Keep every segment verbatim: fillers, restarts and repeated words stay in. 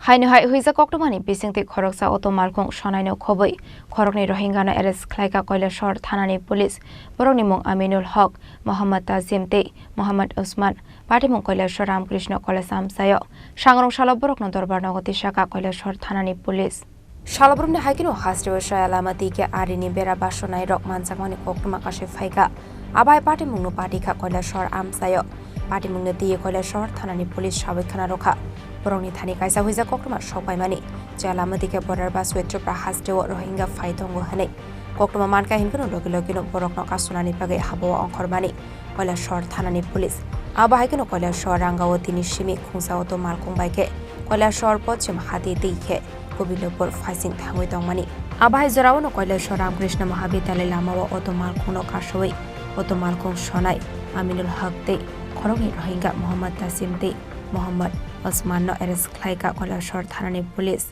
Haino hai huijak koktwmani bisingtwi khoroksa auto malkhung sonaino khobwi khoroknwi Rohingya no arrest khlaikha Kailashahar thanani police. Borokni mung Aminul Hok, Mohammad Tazim tei Mohammad Usman. Patimung Kailashahar Ramakrishna College amchaio. Sangrong salo borokno dorbar nogo tisakha Kailashahar thanani police. Salobrumni hai kheno hasteo chaya lama twi khe arini bera basonai rok manjakmani koktwma kasui phaikha. Abo hai patimungno patikha Kailashahar amchaio. Patimungno twiwi Kailashahar thanani police sawi khna rwkha. Borokni thani kaisa huijak koktwma sokpaimani. Chaya lama twi khe border basui Tripura hasteo Rohingya phai tongo hwnwi koktwma mankha hinkheno logi logino borokno kasunani bagwi habao ongkhormani. Kailashahar thanani police. Abo hai kheno Kailashahar Rangawatini simi khungsa auto malkhung bai khe Kailashahar Pochim Hati twi khe Gobindopur phaising thangwi tongmani. Abo hai jorao no Kailashahar Ramakrishna Mahavidyalaya lamao auto malkhungno kasawi auto malkhung sonai Aminul Haq tei khoroknwi Rohingya Mohammad Tasim tei Mohammad Osman no arrest khlaikha Kailashahar thanani police.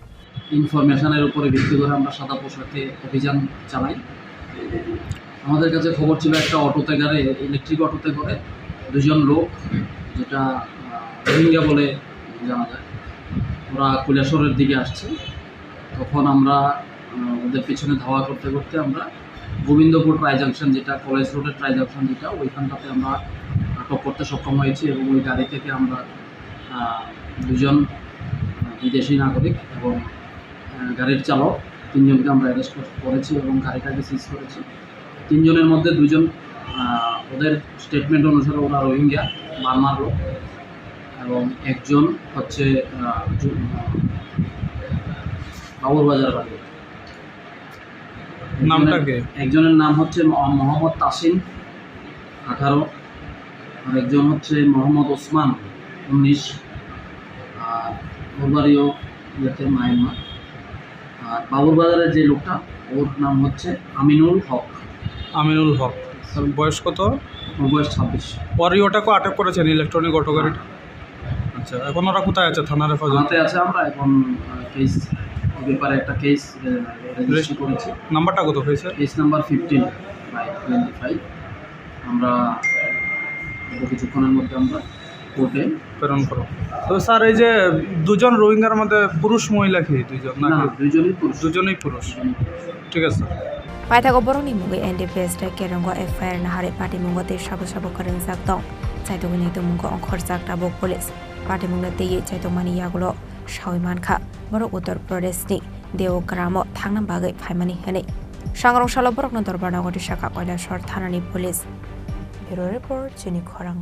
ইনফরমেশনের উপরে ভিত্তি করে আমরা সাদা পোশাকে অভিযান চালাই। আমাদের কাছে খবর ছিল একটা অটোতে করে, ইলেকট্রিক অটোতে করে দুজন লোক, যেটা, আহ, রোহিঙ্গা বলে জানা যায়, ওরা কৈলাসহরের দিকে আসছে। তখন আমরা, আহ, ওদের পিছনে ধাওয়া করতে করতে আমরা গোবিন্দপুর ট্রাই জাংশন, যেটা কলেজ রোডের ট্রাই জাংশন, যেটা ওইখানটাতে আমরা আটক করতে সক্ষম হয়েছি এবং ওই গাড়ি থেকে আমরা আহ, দুজন, আহ, বিদেশি নাগরিক এবং, আহ, গাড়ির চালক তিনজনকে আমরা অ্যারেস্ট কর-, করেছি এবং গাড়িটাকে সিজ করেছি। তিনজনের মধ্যে দুজন, আহ, ওদের স্টেটমেন্ট অনুসারে ওরা রোহিঙ্গা, বার্মার লোক, এবং একজন হচ্ছে, আহ, জু-, আহ, বাবুর বাজার বাড়ি। নামটা কে? একজনের নাম হচ্ছে মহ-, মোহাম্মদ তাসিম, আঠারো, আর একজন হচ্ছে মোহাম্মদ ওসমান, উনিশ, আর ওর বাড়িও ইয়েতে, মায়ানমার। আর বাবুর বাজারের যে লোকটা, ওর নাম হচ্ছে আমিনুল হক। আমিনুল হক। তার বয়স কত? ওর বয়স ছাব্বিশ। ওর ইয়েটাকে আটক করেছেন, ইলেকট্রনিক অটো গাড়িটা? আচ্ছা, এখন ওরা কোথায় আছে? থানার হেফাজতে? থানাতে আছে, আমরা এখন, আহ, কেস, এই ব্যাপারে একটা কেস, আহ, রেজিস্ট্রি রেজিস্ট্রি করেছি। নাম্বারটা কত হয়েছে? Case number fifteen by twenty five. আমরা, আহ, অল্প কিছুক্ষণের মধ্যে আমরা কোর্টে প্রেরণ করো। তো স্যার, এই যে দুজন রোহিঙ্গার মধ্যে পুরুষ মহিলা কি দুইজন না, নাকি? দুইজনই পুরুষ। দুজনই পুরুষ। দুজনই পুরুষ। ঠিক আছে। Paithago borokni mungwi N D P S tei Kerongo F I R naharwi patimungo tei sabo sabo kwrwngjak tong. Chaitokni tongmungo ongkhorjak tabuk police. Patimungno twiwi chaitokmani yagulo sawi mankha borok Uttar Pradeshni Deogram-o thangna bagwi phaimani hwnwi. Sangrong salo borokno dorbar nogo tisakha Kailashahar thanani police. Bureau report, Chini Khorang.